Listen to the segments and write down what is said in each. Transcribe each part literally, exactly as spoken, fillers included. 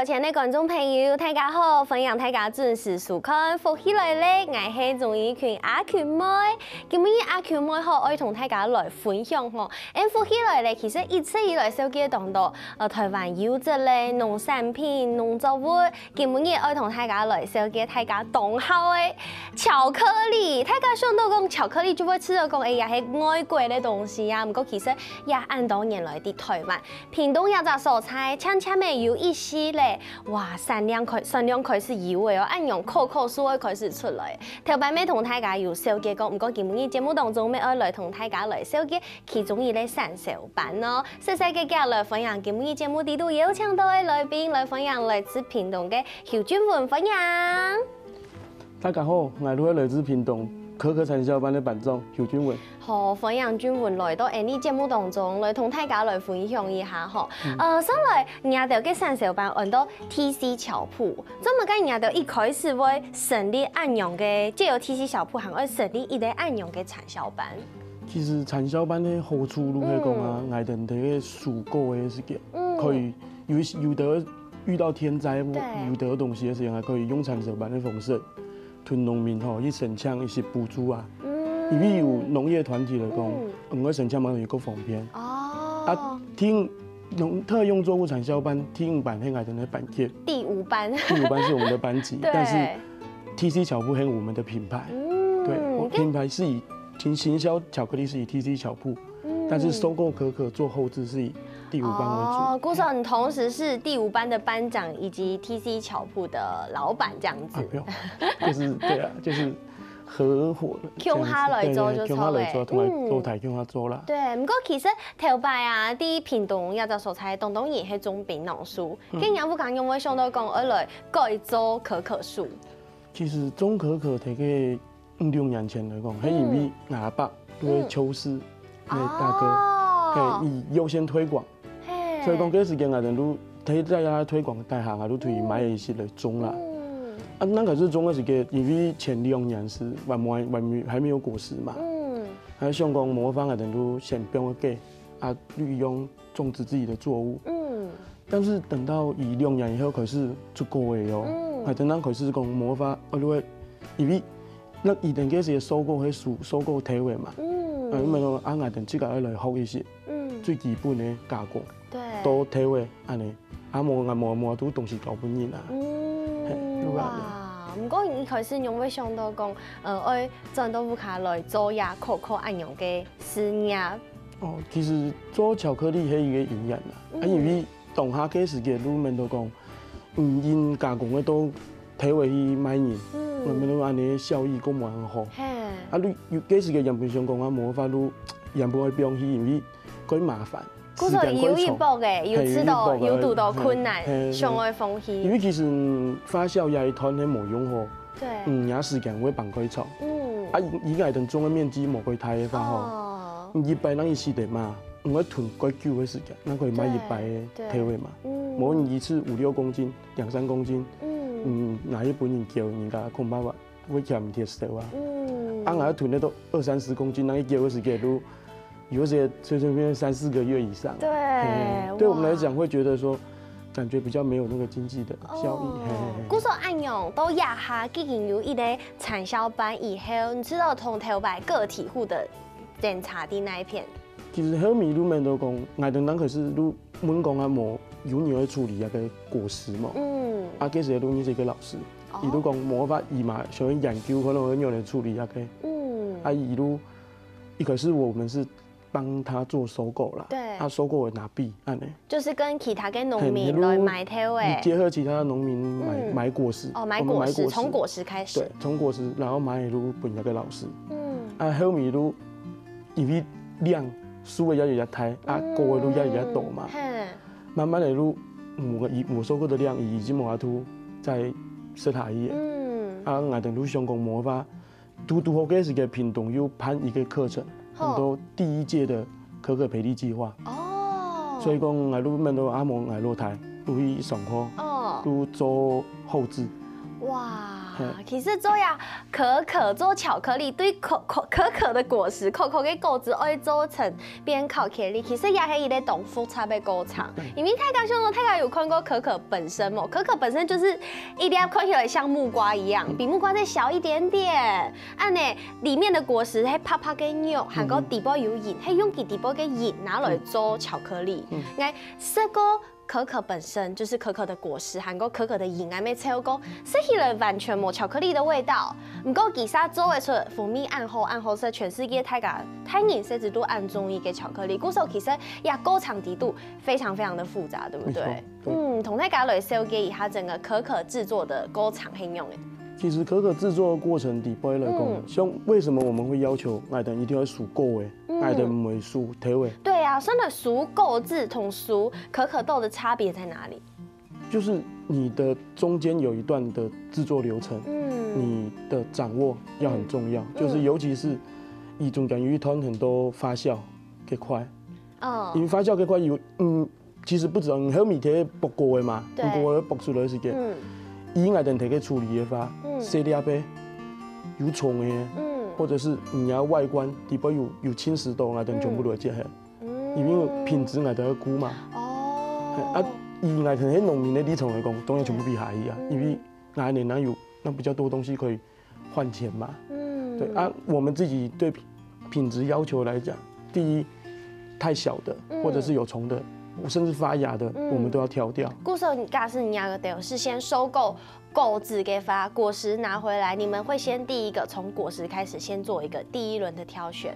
親愛个觀眾朋友，大家好，歡迎大家準時收看《福氣來了》，𠊎係鍾怡群阿群妹。今晡日阿群妹吼，愛同大家來分享吼，𠊎福氣來了，其實一直以來紹介當多，呃，臺灣優質个農產品、農作物，今晡日愛同大家來紹介大家當好个巧克力。大家想到講巧克力就會知道講，哎呀，係外國个東西啊。毋過其實也恁多年來在臺灣，屏東這隻所在，漸漸个有意思了。哇，產量開產量開始有个哦，恁樣口口數个開始出來。頭擺乜同大家有紹介過，毋過今晡日節目當中乜愛來同大家來紹介其中一個產銷班哦。細細个來歡迎今晡日節目裡肚邀請到个來賓，來歡迎來自屏東个邱俊文，歡迎。大家好，𠊎係來自屏東可可產銷班个班長邱俊文。好，歡迎俊文來到𠊎俚節目當中，來同大家來分享一下吼。呃，上來，你兜个產銷班安到TC巧铺，做麼个你兜一開始會成立恁樣个，藉由TC巧鋪還愛成立一個恁樣个產銷班？其實產銷班个好處就係講啊，𠊎兜个收果个時間，可以有一有的遇到天災，有的東西个時間，還可以用產銷班个方式，同農民吼去申請一些補助啊。因為有農業團體來講，嗯，愛申請嘛有个方便。哦，啊，聽農特用作物產銷班，第五班係𠊎兜个班級，第五班，第五班是我們的班級，對，但是TC巧鋪係我們的品牌，嗯，對，品牌是以行行銷巧克力是以TC巧鋪，但是收購可可做後製是以第五班為主。哦，故所你同時是第五班的班長以及TC巧鋪的老闆這樣子。啊，不用，就是對啊，就是合夥的這樣子，共下來做就著了。對對，共下來做，同埋做台共下做啦。對，毋過其實頭擺啊，在屏東這隻所在，當多人係種檳榔樹，該你屋下仰會想到講愛來改做可可樹？其實種可可大概五六年前來講，係因為𠊎阿伯就係邱氏个大哥，嘿，佢優先推廣，所以講該時間𠊎兜就在在推廣底下，𠊎就推買一些來種啦。啊，那可是種个時間，因為前兩年是還沒還沒還沒有果實嘛，還想講無法，𠊎兜就先放个，啊，利用種植自己的作物。嗯，但是等到一兩年以後，可是就過了喲。嗯，啊，等到可是講無法，啊，就會因為 該佢兜該時收購，係收收購頭个嘛，嗯，啊，因為講啊，𠊎兜自家愛來學一些，嗯，最基本个加工，對，到頭个恁呢，啊，無啊無無都東西交分人啊，嗯，嘿，就恁呢。哇，毋過你一開始仰會想到講，呃，愛轉到屋下來做這可可恁樣个事業？哦，其實做巧克力係一個因緣啦，啊，因為當下該時間就面對講， 嗯，因加工个到頭个去賣人，嗯，𠊎兜恁呢效益過無恁好。嘿，啊，你有該時个原本想講啊，無法度原本愛放棄，因為過麻煩，故所有一步个，有知道，有堵到困難，想愛放棄。因為其實，嗯，發酵也一段係無用好，對，嗯，也時間會放過長，嗯，啊，以𠊎兜種个面積無過大个話吼，哦，一擺人一時个嘛，毋會囤過久个時間，那可以賣一擺个頭个嘛，對，嗯，無你一次五六公斤， 兩三公斤，嗯，拿去分人叫，人家恐怕會會嫌忒少啊。嗯，啊，𠊎囤个都二三十公斤，拿去叫个時間都，有些隨隨便便三四個月以上。對，嘿，對我們來講會覺得說，感覺比較沒有那個經濟的效益。哦，嘿嘿嘿。故所恁樣，到這下既經有一個產銷班以後，你知道從頭擺個體戶个檢查在哪一片？其實後面就面對講，𠊎兜人開始就問講啊，無有人會處理該個果實嘛。嗯，啊，該時就認識一個老師，哦，佢就講無法，佢嘛想要研究，可能會有人處理該個。嗯，啊，佢就一開始我們是幫他做收購啦，對，啊，收購的拿幣，恁呢。就是跟其他个農民來買頭个。你結合其他農民買買果實，哦，買果實，從果實開始。對，從果實，然後買就分該個老師。嗯，啊，後面就 因為量數个也有一大，啊，高个就也有一大嘛。嘿，慢慢个就，我个一我收割的量已已經無法度再設下去了。嗯，啊，𠊎兜就想講無法，堵堵好該時个屏東又辦一個課程，好，安到第一屆的可可培力計畫。哦，所以講，𠊎就面對阿毛，𠊎落台，就去上課，哦，就做後製。哇，啊，其實做呀，可可做巧克力，對可可可可的果實，可可个果子愛做成變巧克力，其實也係一個當複雜的過程。因為大家想說，大家有看過可可本身無？可可本身就是一粒看起來像木瓜一樣，比木瓜再小一點點。啊呢，裡面的果實係白白个肉，還過底部有仁，係用佢底部个仁拿來做巧克力。嗯，食過可可本身，就是可可的果實，還過可可的仁，還沒吃過，食起來完全無巧克力的味道。毋過其實做得出風味恁好恁好食，全世界大家大人細子都恁中意个巧克力。故所其實這過程底肚非常非常的複雜，對不對？沒錯，對。嗯，同大家來紹介一下整個可可製作的過程係仰仔。其實可可製作的過程底背來講，嗯。像為什麼我們會要求𠊎兜一定要手工个？ 嗯。𠊎兜毋會手頭个。對啊，算了，手工製同手可可豆的差別在哪裡？就是你的中間有一段的製作流程，嗯。你的掌握要很重要，嗯。就是尤其是佢中間有一段很多發酵个塊，嗯。因為發酵个塊有，嗯，其實不止哦，你還有米鐵剝過个嘛，對。剝過个剝出來个時間，嗯。以𠊎兜个處理个話，嗯。細粒个，有蟲个，嗯。或者是你要外觀底部有，有侵蝕到，𠊎兜全部都會接下。 嗯。因為品質𠊎兜要顧嘛。哦。啊，以𠊎兜農民个立場來講，當然全部比下去啊，嗯。因為𠊎兜哪有那比較多東西可以換錢嘛。嗯。對啊，我們自己對品質要求來講，第一，太小的，嗯。或者是有蟲的，甚至發芽的，嗯。我們都要挑掉。故所假使你兩個都有事先收購 果子个話，果實拿回來，你們會先第一個從果實開始，先做一個第一輪的挑選。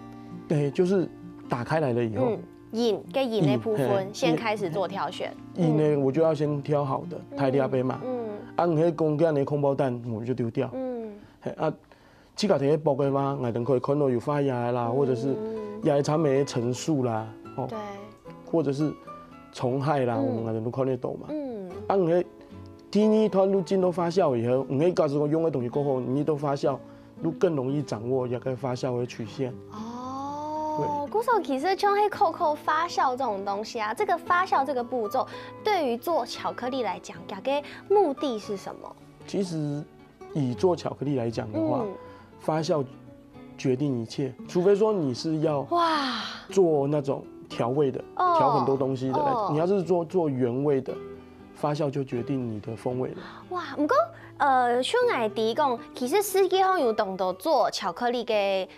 對，就是打開來了以後，嗯，仁，跟仁的部分，仁，嘿，先開始做挑選。仁呢，嗯。我就要先挑好的，嗯。大粒个嘛。嗯。啊，你那公斤的空包蛋，我們就丟掉。嗯。嘿，啊，自家在那剝个嘛，𠊎兜可以看到有發芽的啦，嗯。或者是芽還沒成熟啦，哦。對。或者是蟲害啦，嗯。我們𠊎兜都看得到嘛。嗯。啊，你那 第二段你進到發酵以後，你假使講用个東西過好，你到發酵，你更容易掌握這個發酵的曲線。哦，對。故所其實像係可可發酵這種東西啊，這個發酵這個步驟，對於做巧克力來講，它的目的是什麼？其實以做巧克力來講的話，嗯。發酵決定一切，除非說你是要哇。做那種調味的，哦。調很多東西的來，哦。你要是做，做原味的，發酵就決定你的風味了。哇，毋過，呃，像𠊎知講，其實世界上有當多做巧克力个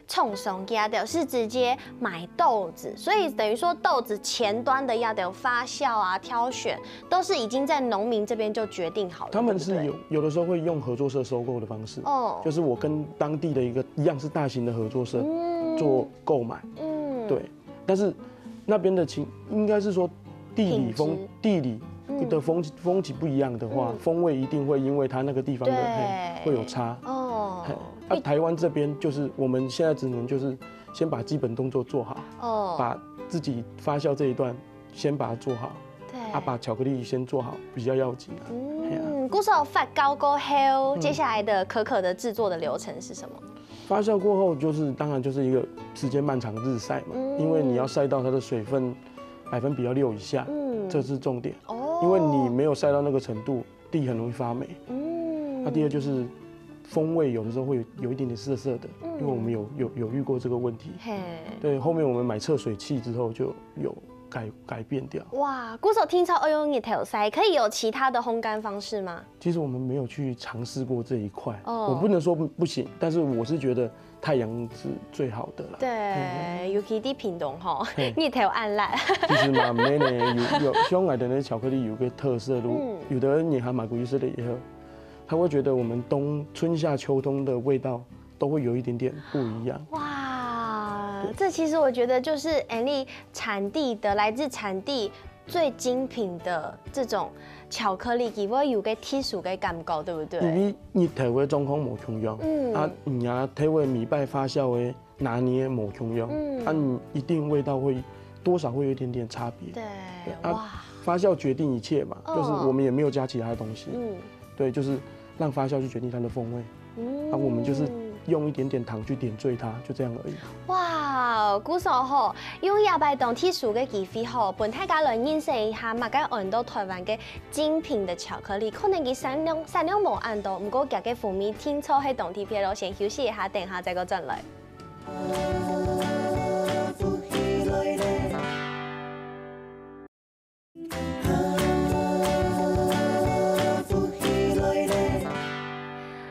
廠商，佢兜是直接買豆子，所以等於說豆子前端的這兜發酵啊、挑選，都是已經在農民這邊就決定好了，他們是有，對不對？有的時候會用合作社收購的方式，哦。就是我跟當地的一個一樣是大型的合作社，嗯。做購買，嗯。對。 但是那邊的情，應該是說地理風，品質。地理的風，嗯。風景不一樣的話，嗯。風味一定會因為它那個地方的，對。嘿，會有差。哦。嘿，啊，台灣這邊就是我們現在只能就是先把基本動作做好，哦。把自己發酵這一段先把它做好，對。啊，把巧克力先做好比較要緊啊。嘿啊。嗯，故所發酵過後，嗯。接下來的可可的製作的流程是什麼？ 發酵過後，就是，當然就是一個時間漫長日曬嘛，嗯。因為你要曬到它的水分百分比要六以下，嗯。這是重點。哦。因為你沒有曬到那個程度，地很容易發霉。嗯。那第二就是風味有的時候會有，有一點點澀澀的，嗯。因為我們有，有，有遇過這個問題。嘿。對，後面我們買測水器之後就有改，改變掉。哇，故所聽說愛用日頭曬，可以有其他的烘乾方式嗎？ 其實我們沒有去嘗試過這一塊，哦。我不能說不，不行，但是我是覺得太陽是最好的啦。對，嗯。尤其在屏東吼，嘿。日頭恁辣。其實嘛，沒呢，有，有，像𠊎兜的巧克力有個特色，如，嗯。有的人你還買過去吃了以後，他會覺得我們冬，春夏秋冬的味道都會有一點點不一樣。哇，對。這其實我覺得就是，欸，你產地的，來自產地 最精品的這種巧克力，佢會有個特殊个感覺，對不對？因為日頭个狀況無共樣，嗯。啊，你啊，頭个米稗發酵个拿捏無共樣，嗯。啊，你一定味道會多少會有一點點差別。對，對，啊，哇。發酵決定一切嘛，嗯。就是我們也沒有加其他東西，嗯。對，就是讓發酵去決定它的風味。嗯。啊，我們就是用一点点糖去点缀它，就这样而已。哇，故所吼，用這擺當特殊个機會吼，分大家來認識一下麼个安到台灣个精品个巧克力。可能佢產量產量無恁多，毋過佢个風味定著係當特別咯。先休息一下，等下再過轉來。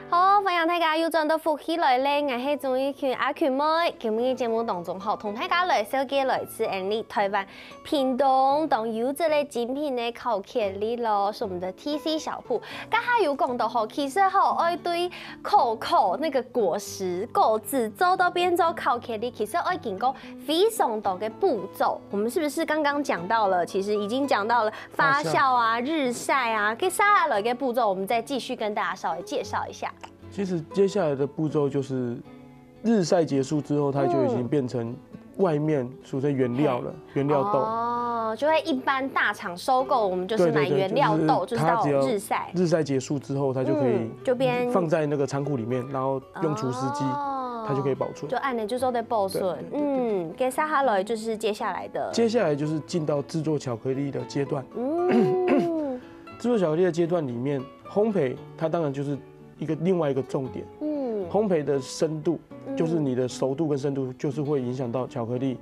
好，歡迎大家又轉到福氣來了，𠊎係鍾意群阿群妹。今日節目當中吼，同大家來紹介來自𠊎俚台灣屏東當優質个精品个巧克力咯，是我們的T C小鋪。剛才有講到吼，其實吼，愛對可可那個果實、果子做到變做巧克力，其實愛經過非常多个步驟。我們是不是剛剛講到了？其實已經講到了發酵啊、日曬啊，接下來个步驟，我們再繼續跟大家稍微介紹一下。其实接下来的步骤就是日晒结束之后，它就已经变成外面俗称原料了，原料豆。哦，就会一般大厂收购，我们就是买原料豆，就是到日晒。日晒结束之后，它就可以嗯，就变放在那个仓库里面，然后用除湿机，哦它就可以保存。就按呢就做得保存。对对对对嗯，接下来就是接下来的。接下来就是进到制作巧克力的阶段。嗯，制作巧克力的阶段里面，烘焙它当然就是一个另外一个重点。嗯，烘焙的深度，嗯就是你的熟度跟深度，就是会影响到巧克力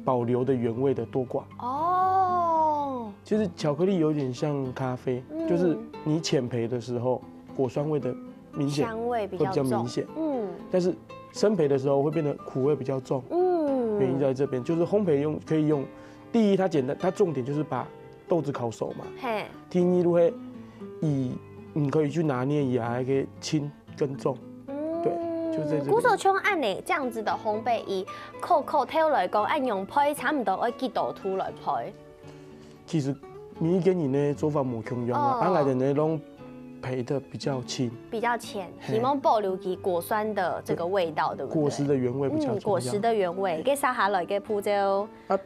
保留的原味的多寡。哦，其实巧克力有点像咖啡，嗯就是你浅焙的时候，果酸味的明显香味比较重，会比较明显，嗯但是深焙的时候会变得苦味比较重。嗯，原因在这边，就是烘焙用可以用，第一它简单，它重点就是把豆子烤熟嘛。嘿，第二就会以你可以去拿捏以来个轻跟重，嗯对，就在这边。故所像按呢这样子的烘焙，以可可豆来讲，按用焙差不多要几多度来焙？其实每一个人的做法无共样啊，哦啊，𠊎等呢拢焙的比较轻，比较浅，嘿希望保留起果酸的这个味道，对不对？果实的原味比较重要。嗯，果实的原味，接下来个步骤。啊，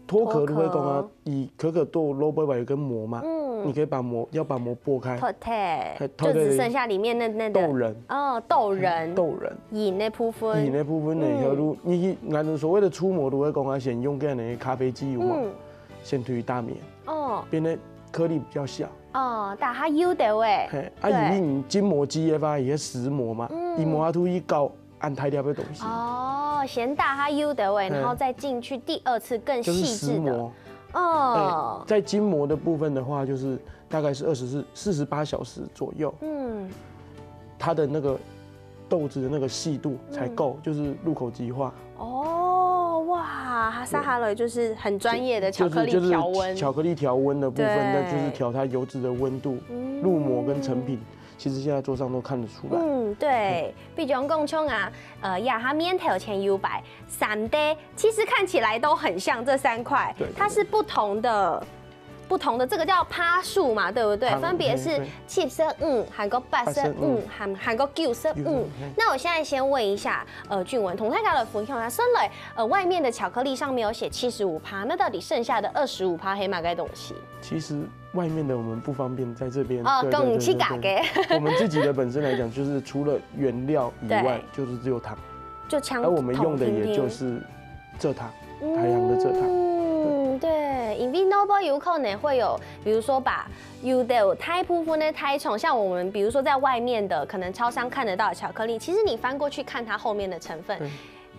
脱壳就会讲啊，脱壳以可可豆肉桂吧有个膜嘛，嗯你可以把膜要把膜剥开，脱开，嘿就只剩下里面那那个豆仁，哦，豆仁，豆仁，仁那部分，仁那部分呢，嗯然后你去，俺们所谓的出膜，都会讲啊，先用这样的咖啡机油嘛，嗯先推大面，哦变得颗粒比较小。哦，打下油的喂，嘿，啊，对因为你筋膜肌的话，也是石膜嘛，嗯你膜下去一搞，按太掉的东西。哦，先打下油的喂，嘿然后再进去第二次更就是细致的。石膜。哦，哎，在筋膜的部分的话，就是大概是二十四四十八小时左右，嗯，它的那个豆子的那个细度才够，就是入口即化。哦，哇，它撒下来就是很专业的巧克力调温，就是就是巧克力调温的部分，对那就是调它油脂的温度，嗯入膜跟成品，其实现在桌上都看得出来。嗯，对，比如讲像啊，呃，呀，它面头前有摆三个，其实看起来都很像这三块，对对它是不同的。不同的这个叫趴数嘛，对不对？趴数分别是嘿对七十五，还有八十五，八十五还还有九十五。九十五，嘿那我现在先问一下，呃，俊文，同大家来分享一下，虽然呃外面的巧克力上面有写七十五趴，那到底剩下的二十五趴是么个东西？其实外面的我们不方便在这边哦，对对对讲自家个。对对我们自己的本身来讲，就是除了原料以外，对就是只有糖，就像而我们用的也糖甜甜就是蔗糖，太阳的蔗糖。嗯，对，因为 Noble 有可能会有，比如说把有的大部分的台厂，像我们比如说在外面的可能超商看得到的巧克力，其实你翻过去看它后面的成分，对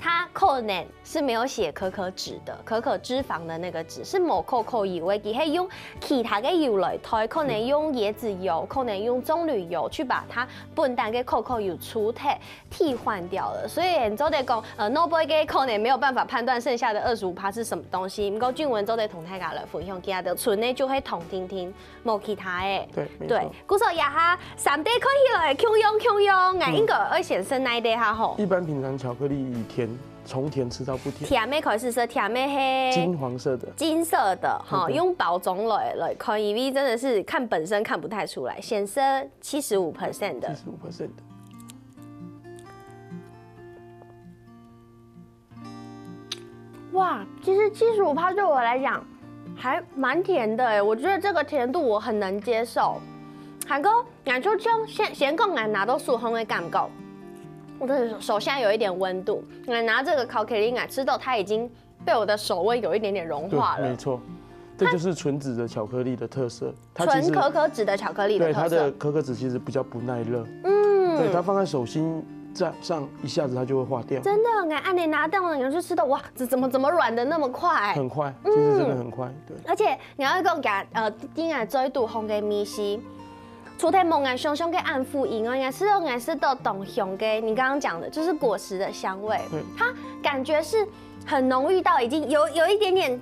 它可能是没有写可可脂的，可可脂肪的那个脂是没可可油的，佢是用其他的油来代，可能用椰子油，可能用棕榈油去把它本单的可可油除掉，替换掉了。所以你做得讲，呃，Noble 个可能没有办法判断剩下的二十五趴是什么东西，不过俊文做得同大家来分享，其他的纯的就会糖甜甜，没其他的。对，没对错。故所这下三个看起来共样共样，哎，嗯应该要先生哪一个哈吼？一般平常巧克力以甜，从甜吃到不甜。甜的开始说，甜的是金黄色的。金色的哈，对对用包装来来看，因为真的是看本身看不太出来，显示七十五 percent 的七。十五 percent 的。哇，其实七十五趴对我来讲还蛮甜的哎，我觉得这个甜度我很能接受。还有，俺就像先先讲俺拿到手上的感觉，我的手现在有一点温度，那拿这个巧克力奶吃到它已经被我的手温有一点点融对，化了。没错，这就是纯籽的巧克力的特色。它其实纯可可脂的巧克力的对它特色，的可可脂其实比较不耐热，嗯，对它放在手心这样上一下子它就会化掉。真的，俺按你拿到，你就吃的哇，这怎么怎么软的那么快？很快，其实真的很快，对。而且你要讲给呃，今天最堵红的米西，除了蒙眼香香的安抚以外，也是有也是都懂香的。你刚刚讲的就是果实的香味，对它感觉是很浓郁到已经有有一点点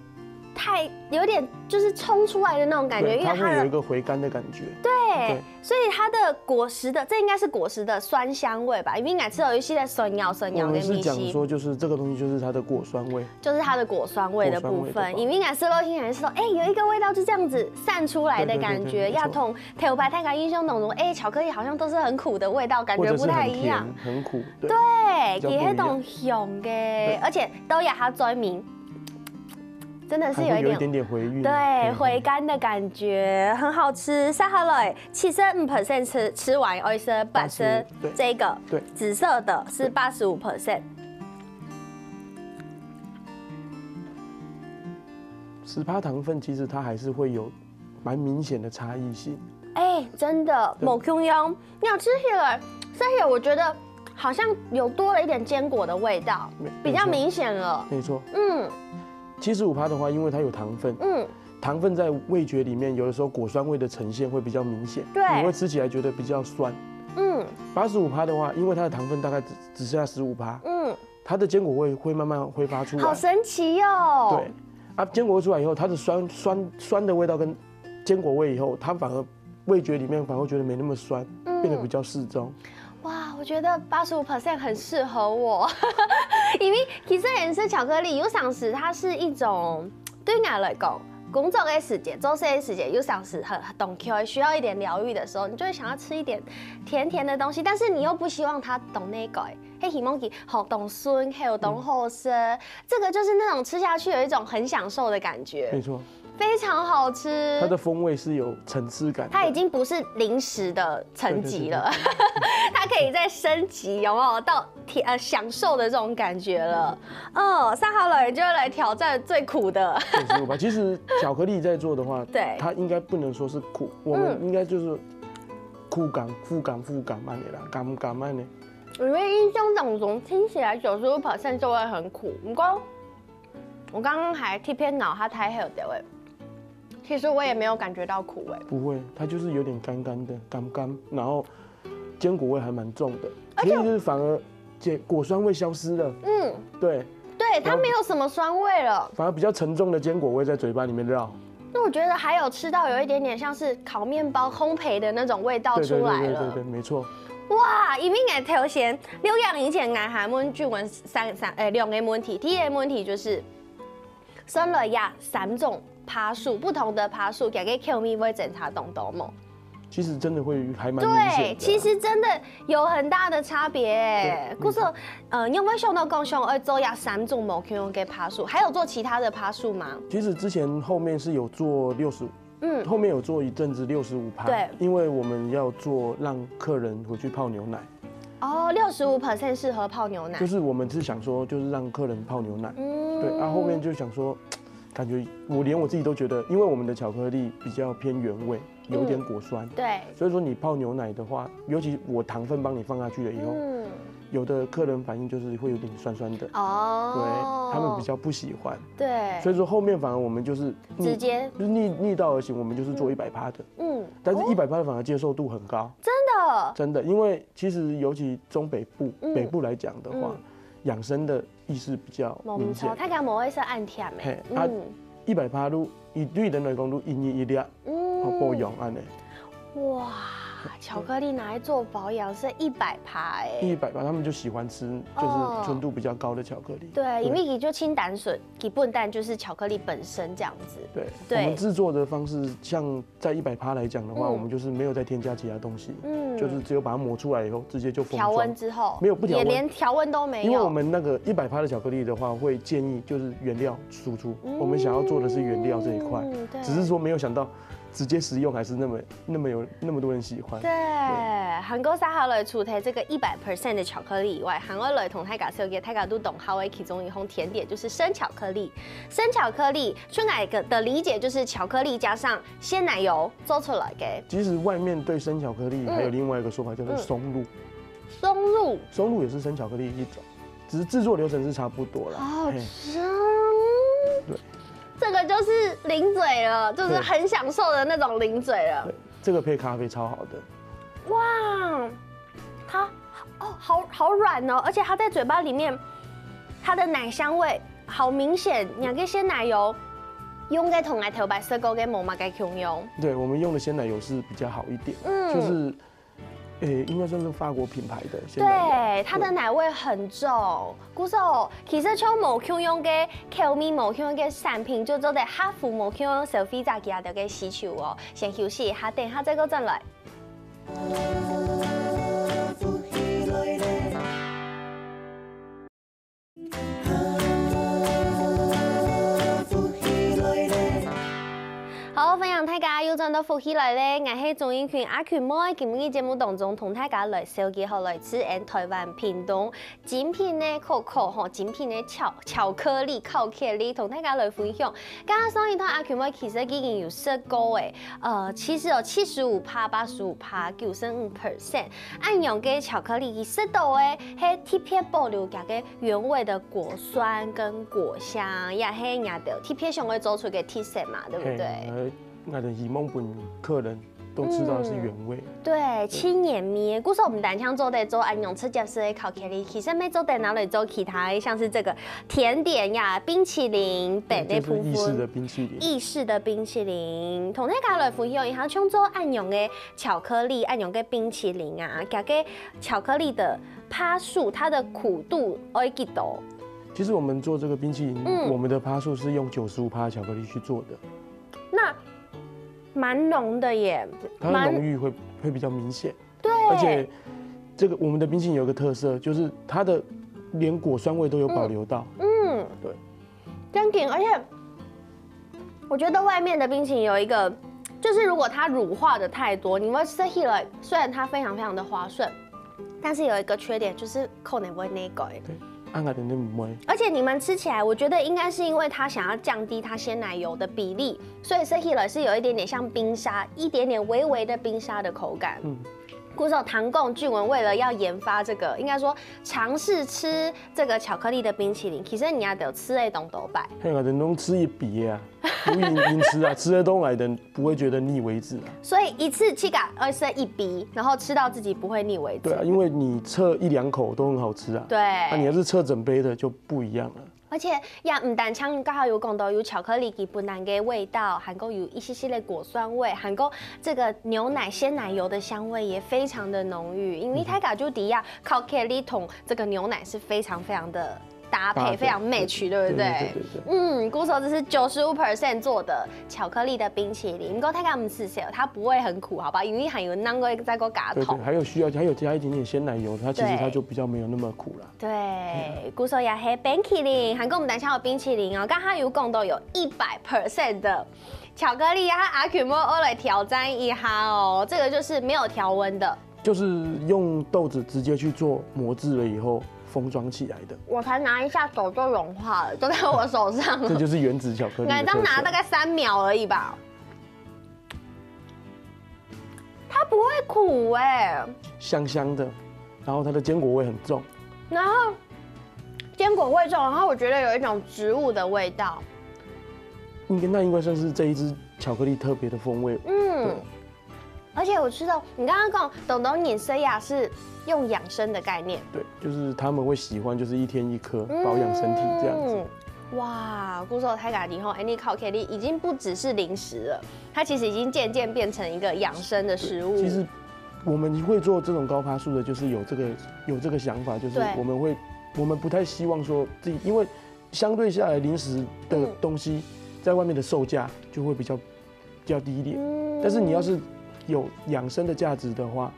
太有点就是冲出来的那种感觉，对，它会有一因为它的个回甘的感觉。对对。所以它的果实的，这应该是果实的酸香味吧？因为应该吃到有一些酸咬酸咬的米西，我们是讲说，就是这个东西就是它的果酸味，就是它的果酸味的部分。果酸味的部分因为应该是落听还是说，哎、有一个味道就这样子散出来的感觉，对对对对没错要同头白太感印象当中，哎、巧克力好像都是很苦的味道，感觉不或者是很太一样甜。、很苦，对。对，比较不一样也很懂香的，而且都有它专名，真的是有一点还会有一点点回韵。对，嗯回甘的感觉，很好吃。下下来，七十五 percent 吃吃完，而且是八十八十五对这个对紫色的是八十五 percent。十趴糖分其实它还是会有蛮明显的差异性。哎、真的，对某 Q 用，你有吃起来，而且我觉得好像有多了一点坚果的味道，没比较明显了。没错，嗯七十五趴的话，因为它有糖分，嗯，糖分在味觉里面，有的时候果酸味的呈现会比较明显，对你会吃起来觉得比较酸。嗯八十五趴的话，因为它的糖分大概只只剩下十五趴，嗯，它的坚果味会慢慢挥发出来。好神奇哦。对，啊，坚果味出来以后，它的酸酸酸的味道跟坚果味以后，它反而味觉里面反而觉得没那么酸，嗯变得比较适中。哇，我觉得八十五 percent 很适合我，因为其实也是巧克力，有常时它是一种对我来讲，工作的时节、做事的时节，有常时很很需要一点疗愈的时候，你就会想要吃一点甜甜的东西，但是你又不希望它懂那个，嘿，希望给好懂酸，还有懂好吃，这个就是那种吃下去有一种很享受的感觉，没错，非常好吃。它的风味是有层次感的。它已经不是零食的层级了，它可以再升级，有没有到甜呃享受的这种感觉了？哦，上好了，你就要来挑战最苦的。九十五吧。其实巧克力在做的话，对它应该不能说是苦，我们应该就是苦感、苦感、苦感慢的啦，甘甘慢的。我觉得印象当中听起来九十五 percent 就会很苦，不过我刚刚还特别咬它太黑的味，其实我也没有感觉到苦味。不会，它就是有点干干的，干干，然后坚果味还蛮重的。其实反而坚果酸味消失了，嗯，对，对，它没有什么酸味了。反而比较沉重的坚果味在嘴巴里面绕。那我觉得还有吃到有一点点像是烤面包烘焙的那种味道对对出来了。对对对对，没错。哇，因为我头先六样以前，我还问俊文三三呃两个问题，第一个问题就是，分了呀三种趴数，不同的趴数，给个口味会增加多多吗？其实真的会还蛮明显对，的。其实真的有很大的差别。故所，呃，你有没有想到讲想要做呀三种无共样的趴数，还有做其他的趴数吗？其实之前后面是有做六十五，嗯，后面有做一阵子六十五趴，对因为我们要做让客人回去泡牛奶，哦，六十五 percent 适合泡牛奶就。是我们是想说就是让客人泡牛奶，嗯对，啊后面就想说，感觉我连我自己都觉得，因为我们的巧克力比较偏原味，有一点果酸，对，所以说你泡牛奶的话，尤其我糖分帮你放下去了以后，嗯，有的客人反应就是会有点酸酸的，哦，对他们比较不喜欢，对，所以说后面反而我们就是逆直接就是逆逆道而行，我们就是做一百趴的，嗯，但是一百趴的反而接受度很高，真的，真的，因为其实尤其中北部、嗯北部来讲的话，嗯养生的意识比较没错，明显。它跟某一些暗甜美，嘿，啊嗯一百趴都一对人来讲都一日一粒，哦，嗯，保养按呢，哇，巧克力拿来做保养是一百趴哎，一百趴他们就喜欢吃，就是哦纯度比较高的巧克力。对，因为你就清淡水，基本蛋就是巧克力本身这样子，对，对我们制作的方式，像在一百趴来讲的话，嗯我们就是没有再添加其他东西，嗯就是只有把它磨出来以后，直接就封调装。温之后，没有不调温也连调温都没有，因为我们那个一百趴的巧克力的话，会建议就是原料输出，嗯我们想要做的是原料这一块，嗯对只是说没有想到直接食用还是那么那么有那么多人喜欢。对，还过接下来除了这个一百 percent 的巧克力以外，还要来同大家介绍一个大家都懂好的其中一項甜点，就是生巧克力。生巧克力，出来个的理解就是巧克力加上鲜奶油做出来的。其实外面对生巧克力还有另外一个说法叫做嗯松露，松露，松露也是生巧克力一种，只是制作流程是差不多啦。好嘿吃。对这个就是零嘴了，就是对很享受的那种零嘴了。对，这个配咖啡超好的。哇，它哦，好好软哦，而且它在嘴巴里面，它的奶香味好明显，两个鲜奶油用个同来头白色勾给某嘛该共用。对，我们用的鲜奶油是比较好一点，嗯就是，诶，应该算是法国品牌的鲜奶油。对，它的奶味很重。故所，其实像某共用个口味、某共用个产品，就做得合乎某共用消费者佢个需求哦。先休息一下，等一下再过转来。好，欢迎大家又转到福氣來了，我係鍾英群阿群妹。今日節目當中同大家來紹介好來自俺台灣屏東精品个可可吼，精品个巧巧克力巧克力，同大家來分享。剛剛上一段阿群妹其實已經有食過誒，呃，其實有七十五趴、八十五趴、九十五 percent，恁樣个巧克力佢食到誒，係特別保留佢个原味的果酸跟果香，也係人家特別想要做出个特色嘛，對不對？嘿，呃，那个希望本客人都吃到的是原味。对，七年米，故所我们单枪做得做安永吃接式的巧克力，其实没做得拿来做其他的，像是这个甜点呀、冰淇淋、本的部就是意式的分。冰淇淋。意式的冰淇淋，同大家来分享一下，像做安永的巧克力、安永的冰淇淋啊，这个巧克力的趴数，它的苦度会几多？其实我们做这个冰淇淋，嗯我们的趴数是用九十五趴巧克力去做的，那蛮浓的耶，它的蛮浓郁会会比较明显，对，而且这个我们的冰淇淋有一个特色，就是它的连果酸味都有保留到。嗯，对，真紧，而且我觉得外面的冰淇淋有一个，就是如果它乳化的太多，你会吃起来，虽然它非常非常的滑顺，但是有一个缺点就是可能会那个。对，安海的那不会。而且你们吃起来，我觉得应该是因为它想要降低它鲜奶油的比例，所以吃起来是有一点点像冰沙，一点点微微的冰沙的口感。嗯，故所糖供俊文为了要研发这个，应该说尝试吃这个巧克力的冰淇淋，其实你要得吃的东多拜。嘿，我的东吃一比啊，不饮饮食啊，吃的东来的不会觉得腻为止啊。所以一次七个二十一杯，然后吃到自己不会腻为止。对啊，因为你测一两口都很好吃啊。对啊，你要是测整杯的就不一样了。而且呀，唔單淨刚好有讲到有巧克力佢本来个味道，还过有一些些的果酸味，还过这个牛奶鲜奶油的香味也非常的浓郁。因为大家就知啊，巧克力同这个牛奶是非常非常的搭配，搭配非常 match，对不对？对对对对嗯，故所这是九十五 percent 做的巧克力的冰淇淋，不过大家唔使笑，它不会很苦，好吧？因为还有那个再过加糖对对，。还有需要还有加一点点鲜奶油，它其实对它就比较没有那么苦了。对，故所也系冰淇淋，还过我们等一下有冰淇淋哦，刚刚有讲到有一百 percent 的巧克力啊，阿群妹我来挑战一下哦，这个就是没有调温的。就是用豆子直接去做模制了以后封装起来的，我才拿一下手就融化了，就在我手上了。这就是原子巧克力的特色。拿这样拿大概三秒而已吧。它不会苦哎、香香的，然后它的坚果味很重。然后坚果味重，然后我觉得有一种植物的味道。应该那应该算是这一支巧克力特别的风味。嗯，而且我吃到你刚刚讲东东饮食呀是用养生的概念，对，就是他们会喜欢，就是一天一颗，保养身体这样子。嗯。哇，故所大家知吼，安呢巧克力已经不只是零食了，它其实已经渐渐变成一个养生的食物。其实我们会做这种高趴数的，就是有这个有这个想法，就是对我们会我们不太希望说自己，因为相对下来零食的嗯东西在外面的售价就会比较比较低一点，嗯但是你要是有养生的价值的话，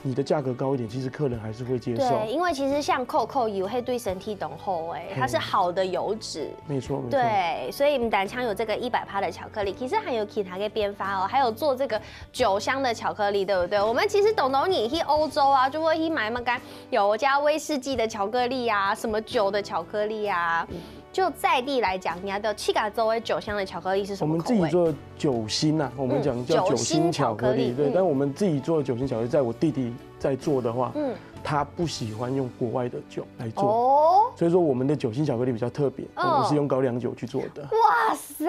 你的价格高一点，其实客人还是会接受。对，因为其实像可可油，它对身体当好哎，它是好的油脂。没错，没错。对，所以毋單淨有这个一百趴的巧克力，其实还有其他的变化哦，还有做这个酒香的巧克力，对不对？我们其实懂懂你去欧洲啊，就会去买那个有加威士忌的巧克力啊，什么酒的巧克力啊。就在地来讲，你要的自家做的酒香的巧克力是什么口味？我们自己做酒心啊，我们讲叫酒心巧克力，酒心巧克力嗯对，但我们自己做的酒心巧克力，在我弟弟在做的话，嗯他不喜欢用国外的酒来做，哦，所以说我们的酒心巧克力比较特别，嗯我们是用高粱酒去做的。哇塞，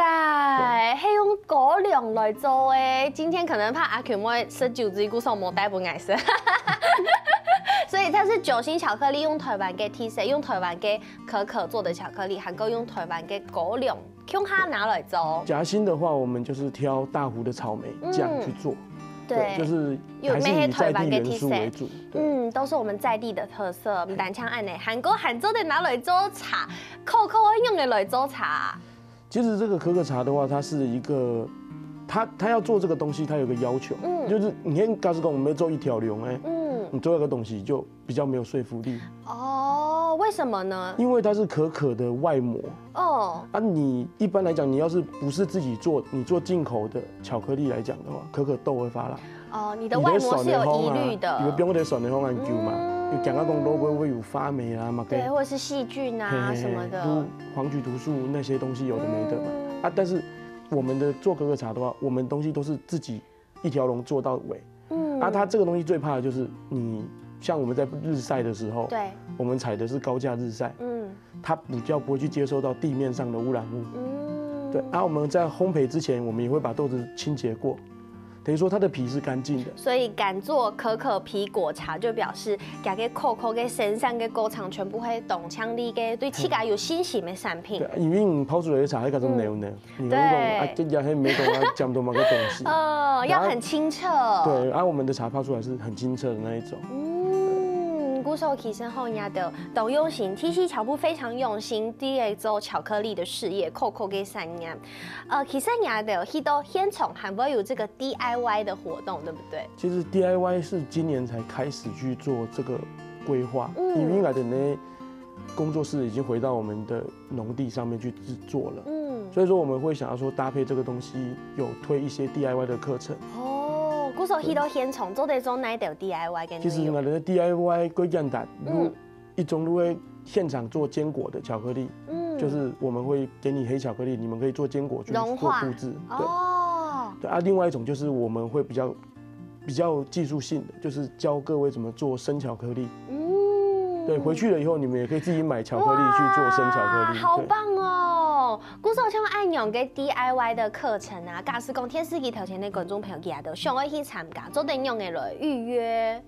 还用高粱来做诶！今天可能怕阿Q妹食酒醉，故所無帶分𠊎食。所以它是酒心巧克力，用台灣个特色，用台灣个可可做的巧克力，還過用台灣个高粱，共下拿來做。夾心的话，我们就是挑大湖的草莓酱去做，对，就是有还是以在地元素为主。对，嗯，都是我们在地的特色，毋單淨恁呢，還過還做得拿來做茶，可可用个來做茶。其实这个可可茶的话，它是一个，它它要做这个东西，它有个要求，嗯就是你看，假使讲我们要做一条龙，哎，嗯，你做那个东西就比较没有说服力，哦，为什么呢？因为它是可可的外膜。哦啊，你一般来讲，你要是不是自己做，你做进口的巧克力来讲的话，可可豆会发啦。哦，你的外膜是有疑虑的，你会不用得酸的风很久嘛，嗯有讲到讲都会会有发霉啦嘛，对，或者是细菌啊什么的。黄曲毒素那些东西有的没的嘛。嗯啊，但是我们的做可可茶的话，我们东西都是自己一条龙做到尾。嗯啊，它这个东西最怕的就是你，像我们在日晒的时候，对，我们采的是高价日晒，嗯它比较不会去接受到地面上的污染物。嗯，对，啊，我们在烘焙之前，我们也会把豆子清洁过，等于说它的皮是干净的。所以敢做可可皮果茶，就表示佢个可可个生產个过程全部係當淨俐个，對自家有信心个產品对。，因为你泡出来的茶，它那种牛奶，你会讲对啊，这家还没讲啊，讲多么个东西。哦，然后要很清澈。对，啊，我们的茶泡出来是很清澈的那一种。嗯，故所其實吼，人家都當用心，T C巧布非常用心，在做巧克力的事業，可可个產業。呃，其實人家都去到現場還會有這個D I Y的活動，對不對？其实 D I Y 是今年才开始去做这个规划，嗯因为来的呢，工作室已经回到我们的农地上面去制作了，嗯，所以说我们会想要说搭配这个东西，有推一些 D I Y 的课程。哦，故所去到現場做得做哪一條 D I Y 个內容？其实呢，人家 D I Y 归簡单，如嗯一种如果现场做坚果的巧克力，嗯就是我们会给你黑巧克力，你们可以做坚果去融化做布置，对。哦，对啊，另外一种就是我们会比较比较技术性的，就是教各位怎么做生巧克力。嗯，对，回去了以后你们也可以自己买巧克力去做生巧克力。哇，好对棒哦！故所像恁樣个 D I Y 的課程啊，假使講電視機頭前个觀眾朋友，佢都想要去參加，做得用个來預約，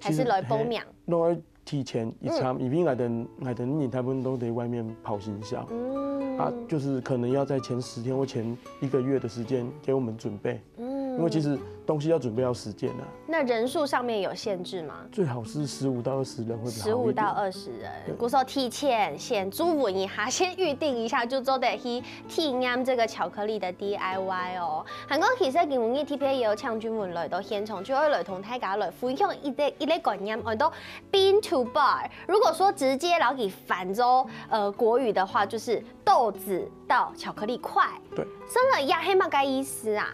還是來報名？攏愛提前一站，因為𠊎等𠊎等人大部分都在外面跑行銷，嗯啊，就是可能要在前十天或前一个月的时间给我们准备，嗯因为其实东西要准备要时间啊。那人數上面有限制嗎？最好是十五到二十人会比较十五好一点。到二十人，对故所提前先注文一下，先預定一下，就做得去體驗這個巧克力的 D I Y 哦。還過其實今日特別邀請俊文來到現場，就愛來同大家來分享一個一個概念，叫做 Bean to Bar。如果說直接摎佢翻做呃國語的話，就是豆子到巧克力塊。对，真的也係麼个意思啊？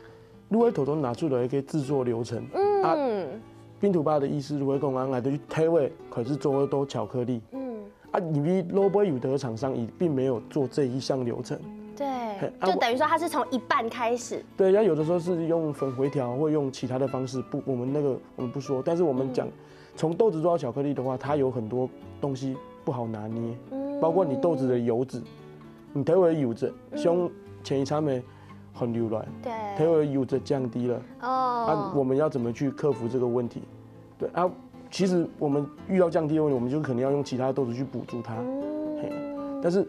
如果頭頭拿出來一个制作流程，啊，嗯，冰土吧的意思，如果讲啊，来的去推位，可是做得到巧克力。嗯，啊，因为落尾有的厂商也并没有做这一项流程，对嘿，啊就等于说它是从一半开始。对，它有的时候是用粉回调，或用其他的方式，不，我们那个我们不说，但是我们讲，从豆子做到巧克力的话，它有很多东西不好拿捏，嗯包括你豆子的油脂，你豆子的油脂，像前一餐没很流来，豆对，子油脂降低了，哦啊，，我们要怎么去克服这个问题？对啊，其实我们遇到降低的问题，我们就可能要用其他豆子去补助它。嗯但是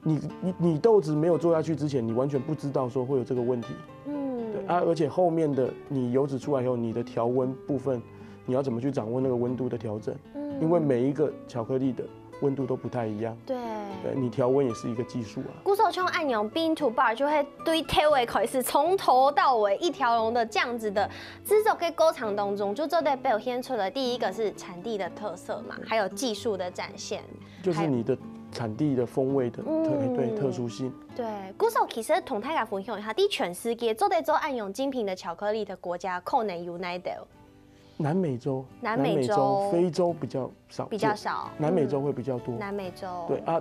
你你你豆子没有做下去之前，你完全不知道说会有这个问题。嗯对啊，而且后面的你油脂出来以后，你的调温部分，你要怎么去掌握那个温度的调整？嗯因为每一个巧克力的溫度都不太一樣。對。對，你調溫也是一個技術啊。故所像恁樣，bean to bar就會對頭尾開始，從頭到尾一條龍的這樣子的製作的過程當中，就做得表現出來，第一個是產地的特色嘛，還有技術的展現。就是你的產地的風味的特對特殊性。對，故所其實同大家分享一下，在全世界做得做恁樣精品的巧克力的國家，可能有哪兜？南美洲，南美洲非洲比較少，比較少，南美洲会比较多。南美洲，对啊，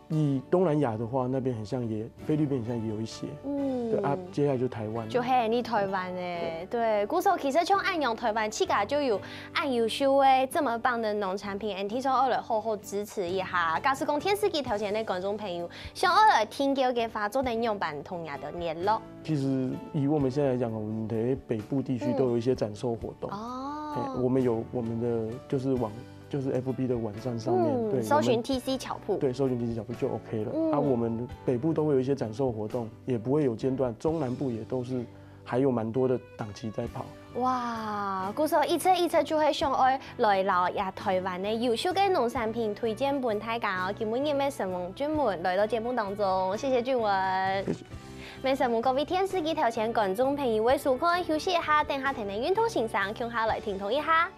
以东南亚的话，那边很像也，菲律宾很像也有一些。嗯对啊，接下来就台湾。就係你台灣誒，對，故所其實像恁樣台灣自家就有恁優秀誒，這麼棒的農產品，恁樣就愛來好好支持一下。假使講電視機頭前的觀眾朋友，想愛來訂購个話，做得仰般同你兜聯絡？其實以我們現在來講，我們的北部地區都有一些展售活動。哦，嘿，我們有我們的就是網，就是 F B 的網站上面，嗯，对，搜寻我們 T C巧铺。对，搜寻经济小铺就 OK 了。嗯啊，我们北部都会有一些展售活动，也不会有间断，中南部也都是还有蛮多的档期在跑。哇，故所一直一直就係想愛來摎這台灣个優秀个農產品推薦分大家哦。今晡日乜承蒙俊文來到節目當中，謝謝俊文。乜承蒙各位電視機頭前觀眾朋友个收看，休息一下，等下同你運動先生共下來停動一下。